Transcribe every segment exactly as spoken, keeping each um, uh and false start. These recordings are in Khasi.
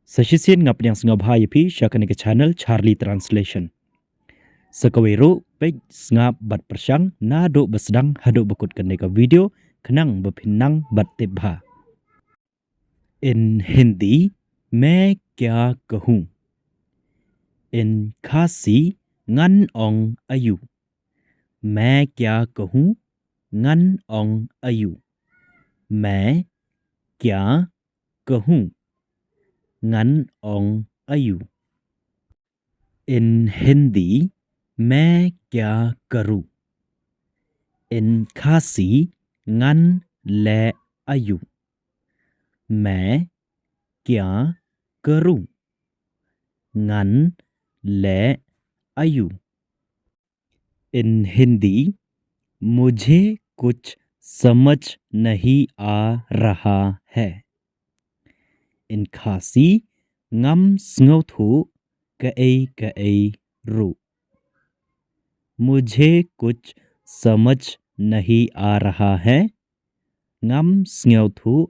Sa shisien nga pdiang sngewbha ïa phi sha kane ka channel Charlie Translation. Sa kawei ruh peit, sngap bad pyrshang naduh ba sdang haduh ba kut kane ka video khnang ba phin nang bad tip bha. In Hindi, मैं क्या कहूँ? In Khasi, ngan ong aïu? मैं क्या कहूँ? Ngan ong aïu? मैं क्या कहूँ? Ngan ong aïu? In Hindi, मैं क्या करूँ? In Khasi, ngan leh aïu? मैं क्या करूँ? Ngan leh aïu? In Hindi, मुझे कुछ समझ नहीं आ रहा है। In Khasi, ngam sngewthuh kaei kaei ruh. मुझे कुछ समझ नहीं आ रहा है। Ngam sngewthuh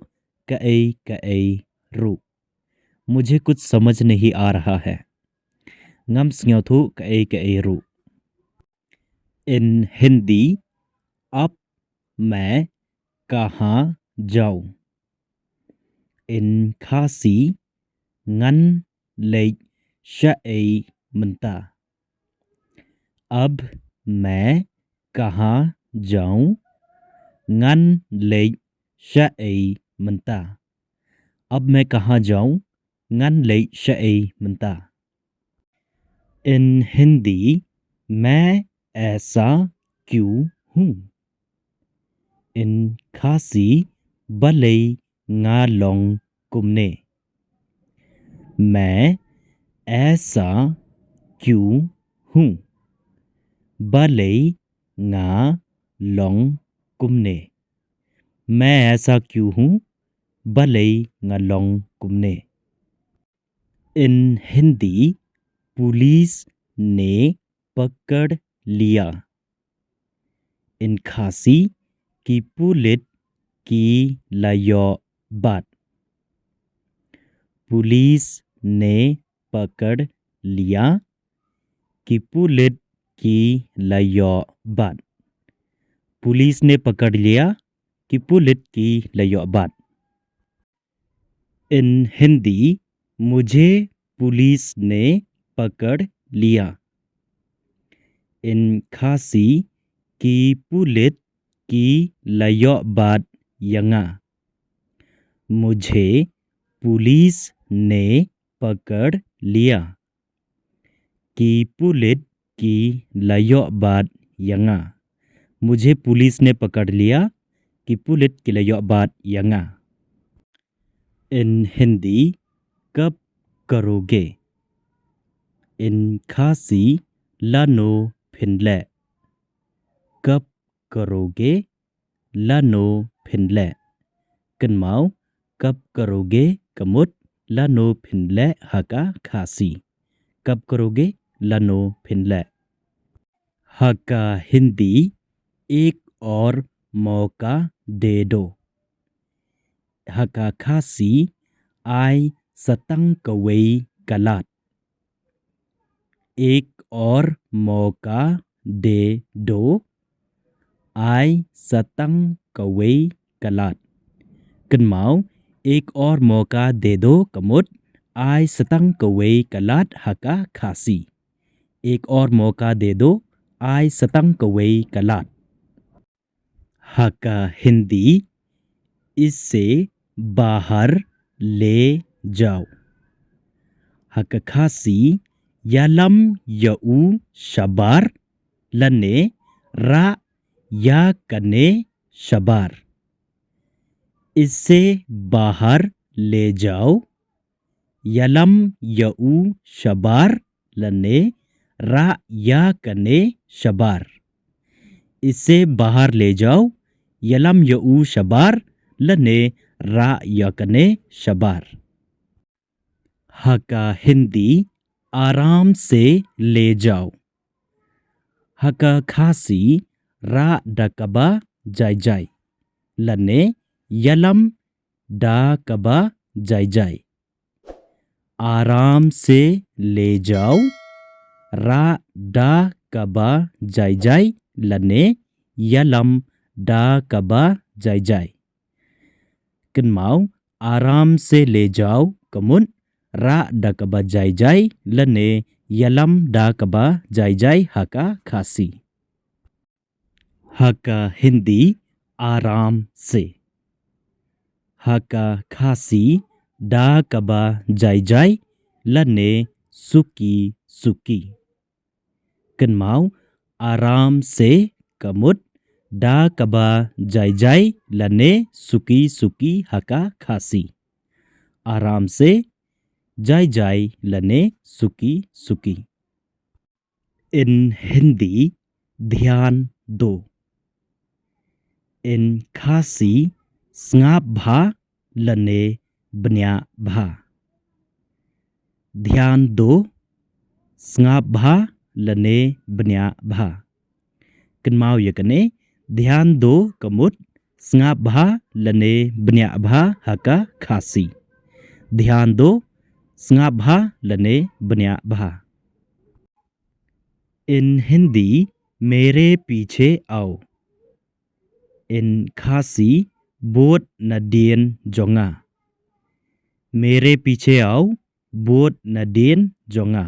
kaei kaei ruh. मुझे कुछ समझ नहीं आ रहा है। Ngam sngewthuh kaei kaei ruh. In Hindi, अब मैं कहाँ जाऊँ? In Khasi, ngan leit shaei mynta? अब मैं कहाँ जाऊँ? Ngan leit shaei mynta? अब मैं कहाँ जाऊँ? Ngan leit shaei mynta? In Hindi, मैं ऐसा क्यों हूँ? In Khasi, balei nga long kumne? मैं ऐसा क्यों हूँ? Balei nga long kumne? मैं ऐसा क्यों हूँ? Balei nga long kumne? In Hindi, पुलिस ने पकड़ लिया। In Khasi, ki pulit ki la ïoh bat. पुलिस ने पकड़ लिया, ki pulit ki la ïoh bat. पुलिस ने पकड़ लिया, ki pulit ki la ïoh bat. In Hindi, मुझे पुलिस ने पकड़ लिया। In Khasi, ki pulit ki la ïoh bat ïa nga. मुझे पुलिस ने पकड़ लिया। Ki pulit ki la ïoh bat ïa nga. मुझे पुलिस ने पकड़ लिया, ki pulit ki la ïoh bat ïa nga. In Hindi, कब करोगे? In Khasi, lano phin leh? कब करोगे, lano phin leh? Kynmaw, कब करोगे ka mut lano phin leh ha ka Khasi. कब करोगे, lano phin leh? Ha ka Hindi, एक और मौका दे दो। Ha ka Khasi, ai sa tang kawei ka lad. एक और मौका दे दो, ai sa tang kawei ka lad. Kynmaw, एक और मौका दे दो ka mut ai sa tang kawei ka lad ha ka Khasi. एक और मौका दे दो, ai sa tang kawei ka lad. Ha ka Hindi, इसे बाहर ले जाओ। Ha ka Khasi, ïalam ïa u shabar, lane rah ïa kane shabar. इसे बाहर ले जाओ, ïalam ïa u shabar, lane rah ïa kane shabar. इसे बाहर ले जाओ, ïalam ïa u shabar, lane rah ïa kane shabar. Ha ka Hindi, आराम से ले जाओ। Ha ka Khasi, rah da kaba jai jai, lane ïalam da kaba jai jai. आराम से ले जाओ, rah da kaba jai jai lane ïalam da kaba jai jai. Kynmaw, आराम से ले जाओ ka mut rah da kaba jai jai lane ïalam da kaba jai jai ha ka Khasi. Ha ka Hindi, आराम से. Ha ka Khasi, da kaba jai jai lane suki suki. Kynmaw, आराम से ka mut da kaba jai jai lane suki suki ha ka Khasi. आराम से, jai jai lane suki suki. In Hindi, ध्यान दो. In Khasi, sngap bha lane bniah bha. ध्यान दो, sngap bha lane bniah bha. Kynmaw ïa kane, ध्यान दो ka mut sngap bha lane bniah bha ha ka Khasi. ध्यान दो, sngap bha lane bniah bha. In Hindi, मेरे पीछे आओ. In Khasi, bud nadien jong nga. मेरे पीछे आओ, bud nadien jong nga.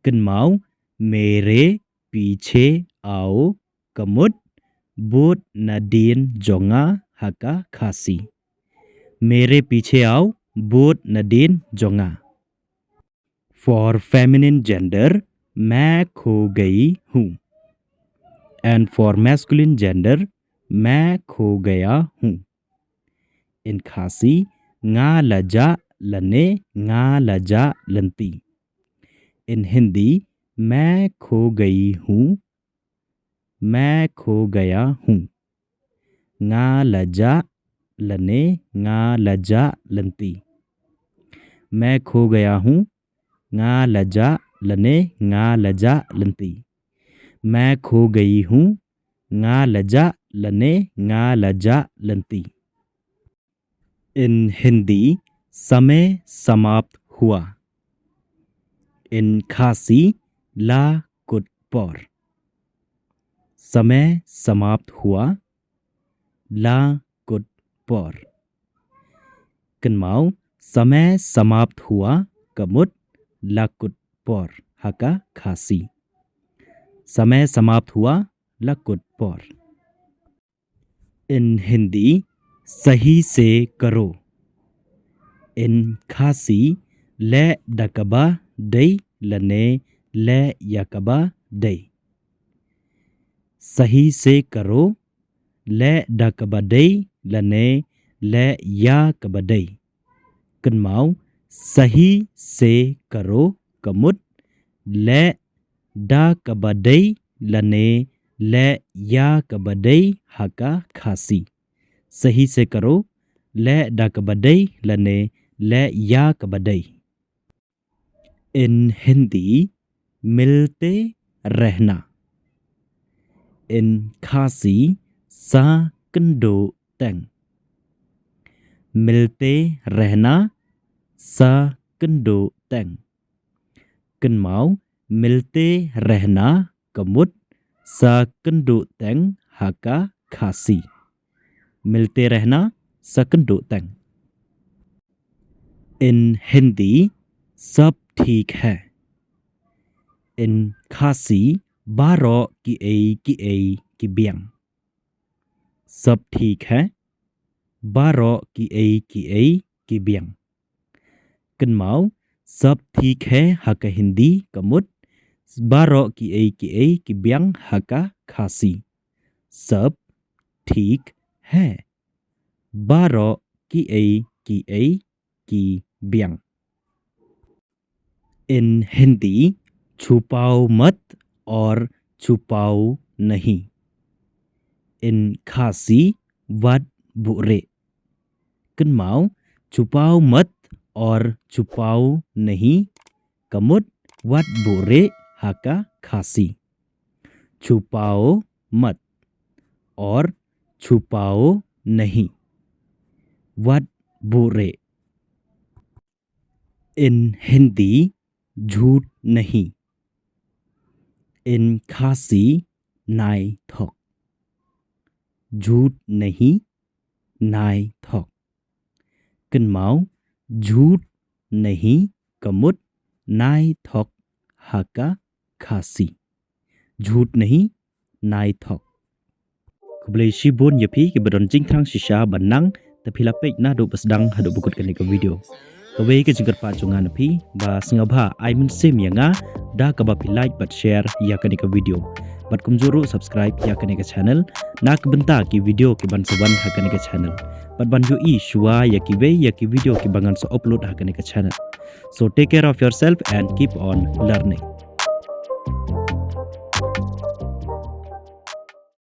Kynmaw, मेरे पीछे आओ ka mut bud nadien jong nga ha ka Khasi. मेरे पीछे आओ, bud nadien jong nga. For feminine gender, मैं खो गई हूँ. And for masculine gender, मैं खो गया हूँ. In Khasi, nga la jah lane nga la jah lynti. In Hindi, मैं खो गई हूँ, मैं खो गया हूँ. Nga la jah lane nga la jah lynti. मैं खो गया हूँ, nga la jah lane nga la jah lynti. मैं खो गई हूँ, nga la jah lane nga la jah lynti. In Hindi, समय समाप्त हुआ. In Khasi, la kut por. समय समाप्त हुआ, la kut por. Kynmaw, समय समाप्त हुआ ka mut la kut por ha ka Khasi. समय समाप्त हुआ, la kut por. In Hindi, सही से करो. In Khasi, leh da kaba dei lane leh ïa kaba dei. सही से करो, leh da kaba dei lane leh ïa kaba dei. Kynmaw, सही से करो ka mut leh da kaba dei lane leh ïa kaba dei ha ka Khasi. सही से करो, leh da kaba dei lane leh ïa kaba dei. In Hindi, मिलते रहना. In Khasi, sa kynduh teng. मिलते रहना, sa kynduh teng. Kynmaw, मिलते रहना ka mut sa kynduh teng ha ka Khasi. मिलते रहना, sa kynduh teng. In Hindi, सब ठीक है. In Khasi, baroh kiei kiei ki biang. सब ठीक है, baroh kiei kiei ki biang. Kynmaw, सब ठीक है ha ka Hindi ka mut baroh kiei kiei ki biang ha ka Khasi. सब ठीक है, baroh kiei kiei ki biang. In Hindi, छुपाओ मत और छुपाओ नहीं. In Khasi, wat buhrieh. Kynmaw, छुपाओ मत और छुपाओ नहीं ka mut wat buhrieh ha ka Khasi. छुपाओ मत और छुपाओ नहीं, wat buhrieh. In Hindi, झूठ नहीं. In Khasi, nai thok. झूठ नहीं, nai thok. Kynmaw, झूठ नहीं ka mut, nai thok ha ka Khasi. झूठ नहीं, nai thok. Khublei shibun ïa phi kiba don jingthrang shisha ban nang, te phi la peit naduh ba sdang haduh ba kut kane ka video. Kawei ka jingkyrpad jong nga na phi, ba sngewbha ai mynsiem ïa nga da kaba phi like bad share ïa kane ka video. Bad kumjuh ruh subscribe ïa kane ka channel, na ka bynta ki video kiban sa wan ha kane ka channel. Bad ban ïohi shuwa ïa kiwei ïa ki video kiba ngan sa upload ha kane ka channel. So take care of yourself and keep on learning.